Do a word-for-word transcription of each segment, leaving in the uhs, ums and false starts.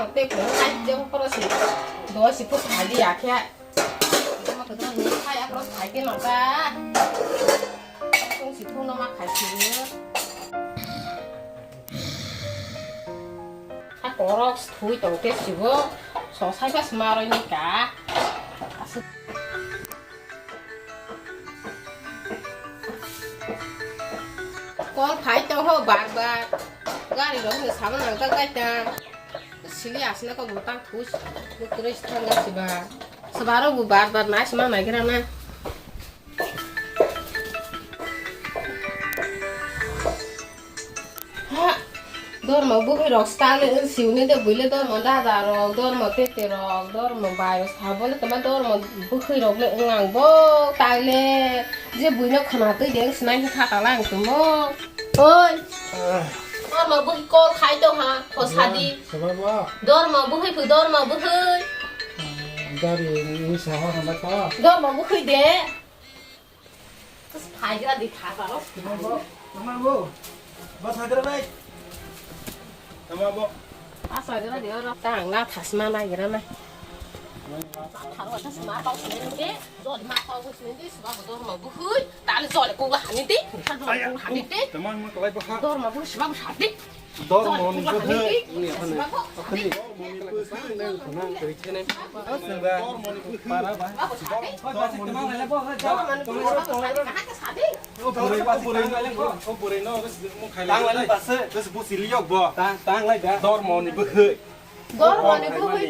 Tei kung kai jeng poro si. Do si phu khai di ya khe. Jama khe jama ni khai ya poro khai ke no ta. Kung si phu no ma khai si. Ha korok thui tong te si bo. So sai ka sma roi ni ka. Asuk. Kol phai tong ho bar bar. Gari rok no sama nang ta kai ta. Sili asina ko butang thus. Butang thus thang ga siba. Sebaro bu bar bar nai sima nai gira na. Ha, dormo bwkhwi rok style wng siwni de buile dormo dada rok, dormo tete rok, dormo bayos habole toma dormo bwkhwi rok le wng ang bo taile je buino khwna twi de wng sinai khe kha tala ang tumo. Oi. Dormo bwkhwi call khai to ha, kho sadi. Sabar ba. Dormo bwkhwi phu, dormo bwkhwi. Gari ni saha hamba kha. Dormo bwkhwi de. Phaigra di kha ba. Tama bo, tama bo. Ba sagra nai. Tama bo. A sagra di oro. Tang na thasma nai gira nai. Tharo ta sma tau sini de. Jol ma tau sini de sma dormo bwkhwi. Tali jol ko la hani de. Jol ko hani de. Tama ma kalai ba kha. Dormo bwkhwi sma bwkhwi. Dormo ni bwkhwi. Dormo ni bwkhwi.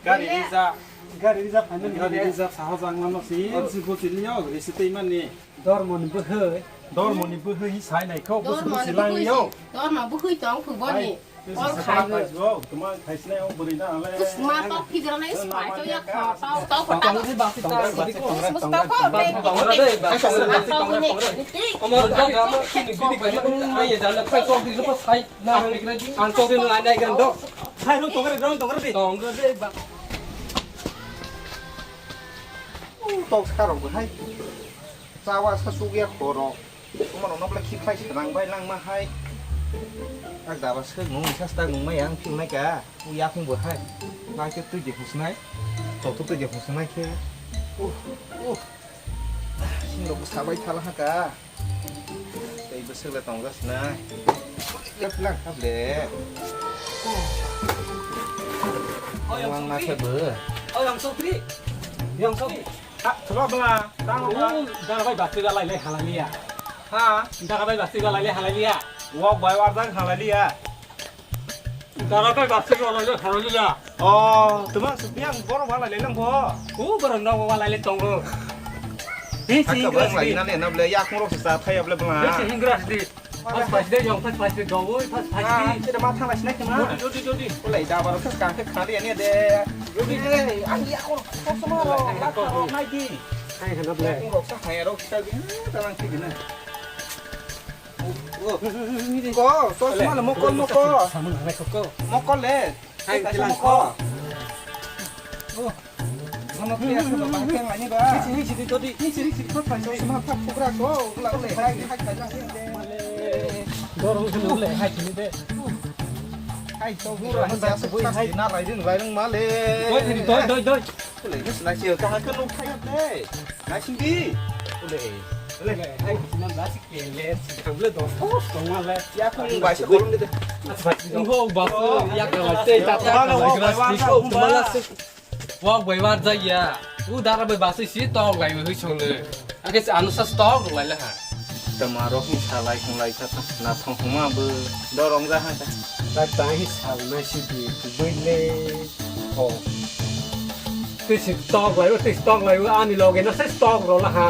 Gari reserve. Gari reserve saha jang mano si, si bo chili yo, risi tei mani. Dormo ni bwkhwi. Dormo ni bwkhwi hi sai nai kho, bwswk bwswk lang yo. Dormo bwkhwi tong phu boni. Kol khai bo. Tuma khai sinai o bwrwi na ale. Sma to phidra nai spai to ya kho. Tau tau kho. Tau ni basi ta sidi ko. Tau kho. Tau ni. Omo jaga mo kini gini bai ko mai ya jala khai ko di ko sai na hang kira di. Ang to ni nai nai gan do. Khai ro tongre ro tongre di. Tongre ba. Tok sa rok hai. Chawa sa sugya khoro. Omo no nokla khi khai se rang bai lang ma hai. Ak daba se nung sa sta nung ma yang phil nai ka. U ya phung bo hai. Nai ke tui je hus nai. Tok tu tui je hus nai ke. Uh, uh. Sing rok sa bai thala ha ka. Tei bwswk le tong jak sinai. Lep lang kap le. Oy, yang sopri. Oy, yang sopri. Yang sopri. Ha, thula bla. Tang bla. Dara bai basti ga lai le halaliya. Ha? Dara bai basti ga lai le halaliya. Wok bai war dang halaliya. Dara bai basti ga lai le halaliya. Oh, tuma supiang boro wala le lang bo. Ku boro no wala le tongo. Bisi hingras di. Nale na ble ya khoro sa thaya ble bla. Bisi hingras di. Pas pas de jong pas pas de dong oi pas pas di. Kita ma thang lai sinai kema. Jodi jodi jodi. Ulai da baro khas kan ke khali ani de. Jodi de. Ang ya khoro khoro sama ro. La khoro nai di. Hai khana ble. Khoro sa hai ro kita di. Talang ti di na. Ko, sosma le mokol mokol. Samung hai ko. Mokol le. Hai kilang ko. Oh. Sama kaya sama bangkeng ani ba. Sini sini todi. Sini sini sini kau tanya sama tak pukra ko. Ulah ulah hai hai tanya. Dorong sini ulah hai sini de. Hai to pura hai sa sa na lai ding lai ding male. Doi sini doi doi doi. Ulah ini senai sih kau hai ke nuk hai le. Nai sing di. Ulah. Ulah hai sini nasi. Ele, sikang le dos, dos tong ma le. Ya, kung bai se kolom de. Ngo ba, ya ka ba, te ta ta ka ba, ba, ba, ba, ba. Wa bai wa ja ya. U dara bai ba se si tong lai hui chong le. Ake se anu sa tong lai le ha. Tama rok ni salai kung lai ta ta na thong thong ma bo. Dorong ja ha ta. Ta ta hi sal na si di, bai le. Oh. Twi si tong lai, twi si tong lai, ani loge na se tong ro la ha.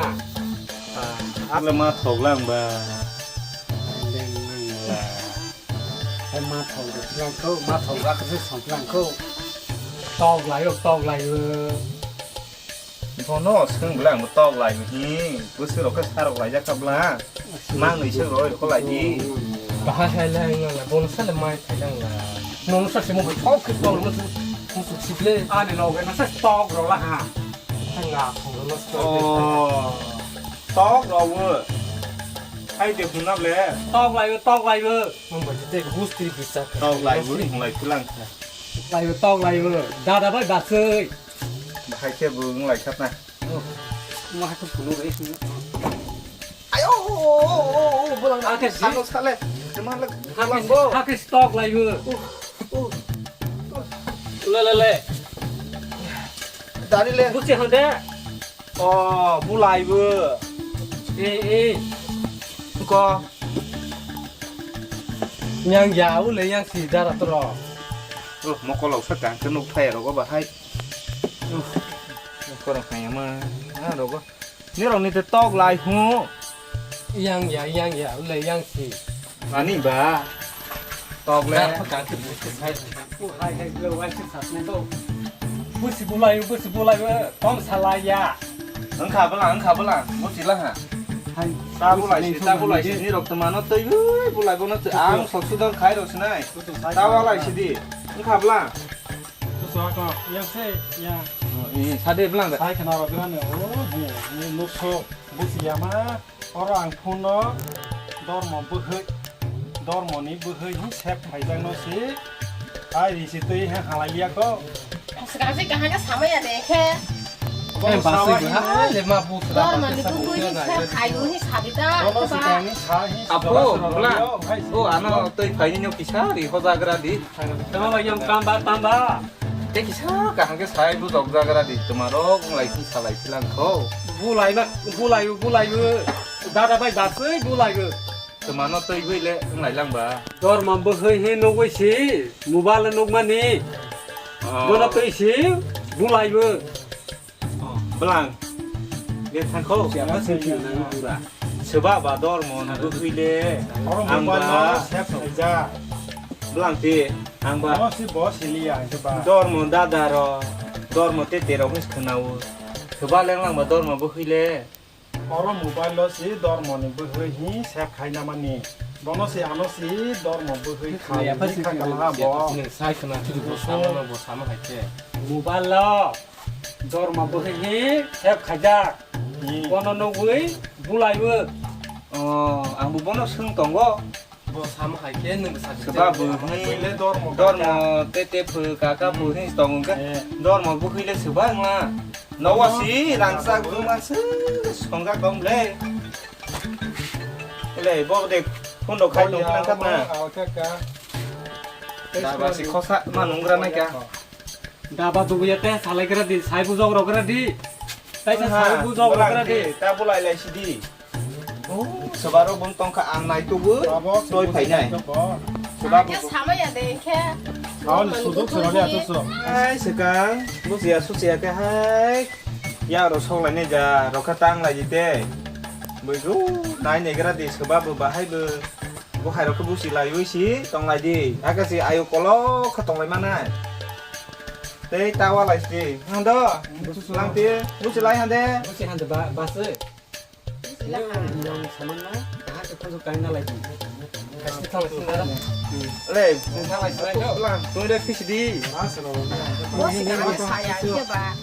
Ah, le ma thok lang ba. Leng nang la. Hai ma thok ro lang ko, ma thok ra ka se song lang ko. Tong lai, tong lai. Bono swng bwle ang bo tok lai bo hi, bwswk rok khe sa rok laijak kha bwle, mang nwi swk rok rok khe lai di. Bahai hai le ang la, bono sa le mai khai lang la. Nono sa se mo thok khe tok mo su, mo su sik le. Ani loge na sa tok rok la ha. Ang la thong lo sto. Oh, tok rok wo. Hai de hunap le. Tok lai wo, tok lai wo. Mo bo je de bus tri bisa. Tok lai wo, hung lai phulang kha. Laibo, tok laibo. Dada bai basui. Bahai khe bo wng lai khatna. Oh, ma hakhe phunu bai. Ayo, bolang. Hakhe si. Ano sale. Teman lek. Hakhe si, hakhe si tok laibo. Uh, uh. Le, le, le. Dari le. Buchi hande. Oh, bulaibo. Eh, eh. Ko. Yang ya, ule yang si dara tro. Oh, mokolo sa tang ke nuk thai rogo bahai. Mokolo kaya ma, ha rogo. Ni rong ni te tok lai hu. Yang ya, yang ya, ule yang si. Ani ba. Tok le. Hai, hai, lo, wai si sat ne to. Busi bulai, busi bulai, tom salaya. Wngkha bwla, wngkha bwla, busi la ha. Hai. Ta bulai si, ta bulai si, ni rok tuma no twi bulai bono twi ang sok sudon khai rok sinai. Ta bulai si di. Wngkha bwla. Busi ha ko, yang se, ya. Sade bwla. Sai khana rok bwla ne, oh, ni, ni nukso, busi ya ma. Oro ang phone no dormo bwhwi, dormoni bwhwi hin save khaijakno si, ai ri si twi he halai liya ko. Swkang se kaham khe samaya de khe. Eh, baswi bwhai le ma bu sra dormoni bwhwi hin save khaio hin sabi ta. Bono swkang ni sa hin. Apo, bwla. O ano twi phaini no kisa ri hojagra di. Tama ba yang tamba, tamba. Tei kisa kaham khe sai bujok jagra di, twmarok wng lai thung salai philang kho. Bulai ma, bulai, bulai, dada bai baswi bulai. Twmano twi bui le wng lai lang ba. Dorma bwhwi hi nugwi si, mobile nukmani. Oh. Bono twi si, bulai. Bwlang, de thangkho. Siapa sih pura? Sebab ba dormo ni bwhwi le. Oro ang mobile ba no save khaijak. Bwlang ti, ang ba. Oro si bo siliya, ang ba. Dormo dada ro, dormo tete ro hwns khwnao. Sebab leng lang ba dormo bwhwi le. Oro mobile lo si dormo ni bwhwi hi save khaina mani. Bono si ano si dormo bwhwi khai. Siapa sih kha kala bo. Sai khna chiri bo sama bo sama hai khe. Mobile lo. Dorma bwhwi hi save khaijak. Hmm. Bono nugwi bulaibo. Oh, ang bo bono swng tongo. Bo sama hai khe nwng sa. Seba bwhwi le dormo dormo khaijak. Te te phu kaka bwhwi tongo khe. Eh. Dormo bwhwi le seba wngla. Nogo si rangchak bwma se songjak dong le. Le bo de phone rok khai tong kha na. Daba si khosa ma nungra nai kha. Daba dubuya te salai kra di, sai bujok rok kra di. Tai sa sai bujok rok kra di. Ta bulai lai si di. Oh, sebaro bung tongkha ang nai tubu. Toi phai nai. Sebaro samaya de khe. Awan suduk sebaro atu so. Hai sekang, busia susia khe hai. Ya ro sok lai ne ja, ro kha tang lai di te. Bui gu nai ne gra di seba bu bahai bu. Bu hai ro khe busi lai ui si tong lai di. Aka si ayu kolo kha tong lai manai. Tei tawa lai si. Hando. Lang ti. Busi lai hande. Busi hande ba, ba se. Yang saman na. Bahar ke khunjuk kain na lai di. Kasi thang lai si na. Le. Thang lai si na. Lang. Tui le pisi di. Busi kain saya ke ba.